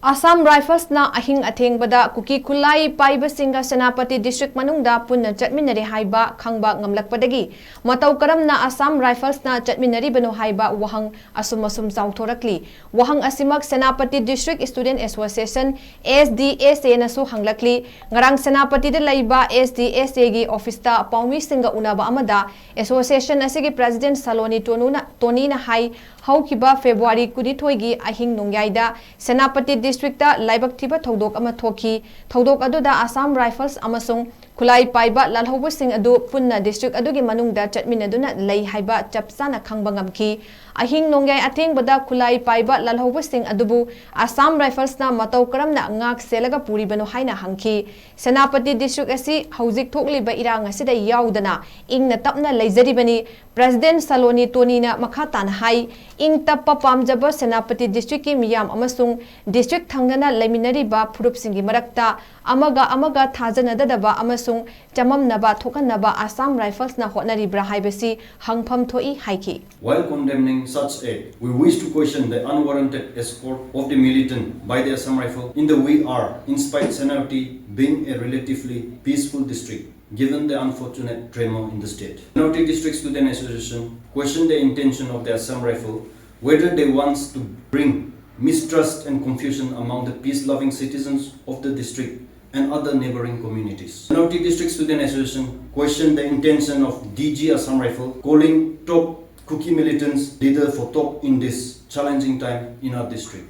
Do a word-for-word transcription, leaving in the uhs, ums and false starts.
Assam Riflesꯅ ꯑꯍꯤꯡ ꯑꯊꯦꯡꯕꯗ ꯀꯨꯀꯤ ꯈꯨꯠꯂꯥꯏ ꯄꯥꯏꯕꯁꯤꯡꯒ Senapati district ꯃꯅꯨꯡꯗ ꯄꯨꯟꯅ ꯆꯠꯃꯤꯟꯅꯔꯦ ꯍꯥꯏꯕ ꯈꯪꯕ ꯉꯝꯂꯛꯄꯗꯒꯤ ꯃꯇꯧ ꯀꯔꯝꯅ Assam Riflesꯅ ꯆꯠꯃꯤꯟꯅꯔꯤꯕꯅꯣ ꯍꯥꯏꯕ ꯋꯥꯍꯪ ꯑꯁꯨꯝ ꯑꯁꯨꯝ ꯆꯥꯎꯊꯣꯔꯛꯂꯤ꯫ ꯋꯥꯍꯪ ꯑꯁꯤꯃꯛ Senapati District Student Association, S D S Aꯅꯁꯨ ꯍꯪꯂꯛꯂꯤ꯫ ꯉꯔꯥꯡ ꯁꯦꯅꯥꯄꯇꯤꯗ ꯂꯩꯕ S D S Aꯒꯤ officeꯇ ꯄꯥꯎꯃꯤꯁꯤꯡꯒ ꯎꯅꯕ ꯑꯃꯗ association ꯑꯁꯤꯒꯤ president ꯁꯂꯣꯅꯤ ꯇꯣꯅꯨꯅ, ꯇꯣꯅꯤꯅ ꯍꯥꯏ, ꯍꯧꯈꯤꯕ February ꯀꯨꯟꯅꯤꯊꯣꯏꯒꯤ ꯑꯍꯤꯡ ꯅꯣꯡꯌꯥꯏꯗ ꯁꯦꯅꯥꯄꯇꯤ districtꯇ ꯂꯥꯏꯕꯛ ꯊꯤꯕ ꯊꯧꯗꯣꯛ ꯑꯃ ꯊꯣꯛꯈꯤ꯫ ꯊꯧꯗꯣꯛ ꯑꯗꯨꯗ Assam Rifles ꯑꯃꯁꯨꯡ ꯈꯨꯠꯂꯥꯏ ꯄꯥꯏꯕ ꯂꯥꯜꯍꯧꯕꯁꯤꯡ ꯑꯗꯨ ꯄꯨꯟꯅ district ꯑꯗꯨꯒꯤ ꯃꯅꯨꯡꯗ ꯆꯠꯃꯤꯟꯅꯗꯨꯅ ꯂꯩ ꯍꯥꯏꯕ ꯆꯞ ꯆꯥꯅ ꯈꯪꯕ ꯉꯝꯈꯤ꯫ ꯑꯍꯤꯡ ꯅꯣꯡꯌꯥꯏ ꯑꯊꯦꯡꯕꯗ ꯈꯨꯠꯂꯥꯏ ꯄꯥꯏꯕ ꯂꯥꯜꯍꯧꯕꯁꯤꯡ ꯑꯗꯨꯕꯨ Assam Riflesꯅ ꯃꯇꯧ ꯀꯔꯝꯅ ꯉꯥꯛ ꯁꯦꯜꯂꯒ ꯄꯨꯔꯤꯕꯅꯣ ꯍꯥꯏꯅ ꯍꯪꯈꯤ꯫ ꯁꯦꯅꯥꯄꯇꯤ district ꯑꯁꯤ ꯍꯧꯖꯤꯛ ꯊꯣꯛꯂꯤꯕ ꯏꯔꯥꯡ ꯑꯁꯤꯗ ꯌꯥꯎꯗꯅ ꯏꯪꯅ ꯇꯞꯅ ꯂꯩꯖꯔꯤꯕꯅꯤ꯫ President ꯁꯂꯣꯅꯤ ꯇꯣꯅꯤꯅ ꯃꯈꯥ ꯇꯥꯅ ꯍꯥꯏ, ꯏꯪ ꯇꯞꯄ ꯄꯥꯝꯖꯕ ꯁꯦꯅꯥꯄꯇꯤ districtꯀꯤ ꯃꯤꯌꯥꯝ ꯑꯃꯁꯨꯡ district ꯊꯪꯅꯅ ꯂꯩꯃꯤꯟꯅꯔꯤꯕ ꯐꯨꯔꯨꯞꯁꯤꯡꯒꯤ ꯃꯔꯛꯇ ꯑꯃꯒ ꯑꯃꯒ ꯊꯥꯖꯅꯗꯗꯕ ꯑꯃꯁꯨꯡ ꯆꯃꯝꯅꯕ ꯊꯣꯛꯍꯟꯅꯕ Assam Riflesꯅ ꯍꯣꯠꯅꯔꯤꯕ꯭ꯔꯥ ꯍꯥꯏꯕꯁꯤ ꯍꯪꯐꯝ ꯊꯣꯛꯏ ꯍꯥꯏꯈꯤ꯫ While condemning such act, we wish to question the unwarranted escort of the militant by the Assam Rifle in the V R, in spite Senapati being a relatively peaceful district, given the unfortunate tremor in the state. Senapati District Student Association questioned the intention of the Assam Rifle, whether they wants to bring mistrust and confusion among the peace-loving citizens of the district and other neighboring communities. Senapati District Student Association questioned the intention of D G Assam Rifle calling top Kuki militants leader for talk in this challenging time in our district.